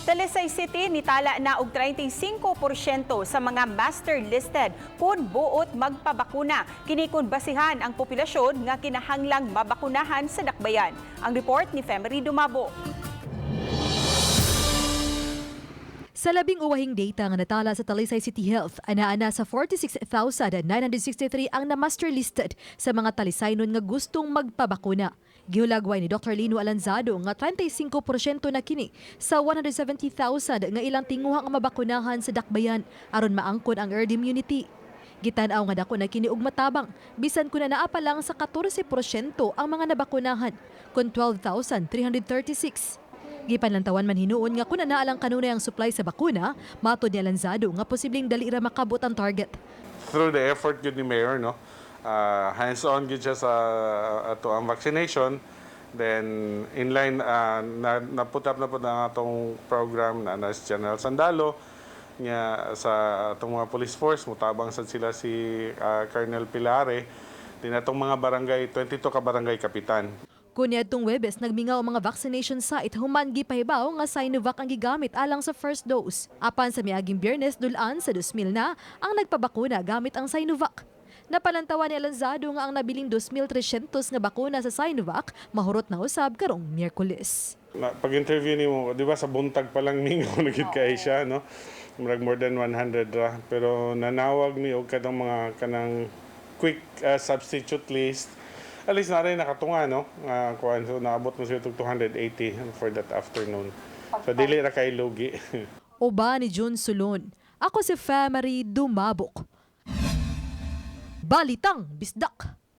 Talisay City nitala na og 35% sa mga master listed kung buot magpabakuna. Kini kun basihan ang populasyon nga kinahanglang mabakunahan sa dakbayan. Ang report ni Femery Dumabo. Sa labing uwahing data nga natala sa Talisay City Health, ana-ana sa 46,963 ang na-master listed sa mga Talisaynon nga gustong magpabakuna. Gihulagway ni Dr. Lino Alanzado nga 35% na kini sa 170,000 nga ilang tinguha nga mabakunahan sa dakbayan aron maangkon ang herd immunity. Gitan-aw nga dako na kini og matabang bisan kun naa pa lang sa 14% ang mga nabakunahan kun 12,336. Gipanlantawan man hinuon nga kun naa lang kanunay ang supply sa bakuna, matod ni Alanzado nga posibleng dali ra makabot ang target. Through the effort gyud ni Mayor, no, hands-on gyud siya sa ato ang vaccination, then in line na, na put up na po na atong program na si General Sandalo nga sa atong mga police force, mutabang sad sila si Colonel Pilare din, atong mga barangay, 22 ka barangay kapitan. Kun niadtong Webes, nagmingaw ang mga vaccination site human gipahibaw nga Sinovac ang gigamit alang sa first dose. Apan sa miaging Biyernes, dulaan sa 2,000 na ang nagpabakuna gamit ang Sinovac. Napalantawan ni Alanzado nga ang nabiling 2,300 nga bakuna sa Sinovac mahurot na usab karong Miyerkules. Na, pag-interview nimo, di ba, sa buntag pa lang mingaw na gid kay siya, no? Murag more than 100 ra. Pero nanawag mi og kanang mga kanang quick substitute list. At least na rin nakatunga, no? Kuan, so naabot mo siya og 280 for that afternoon. So dili ra kay lugi. Uban ni June Sulon. Ako si Femery Dumabok. Balitang Bisdak.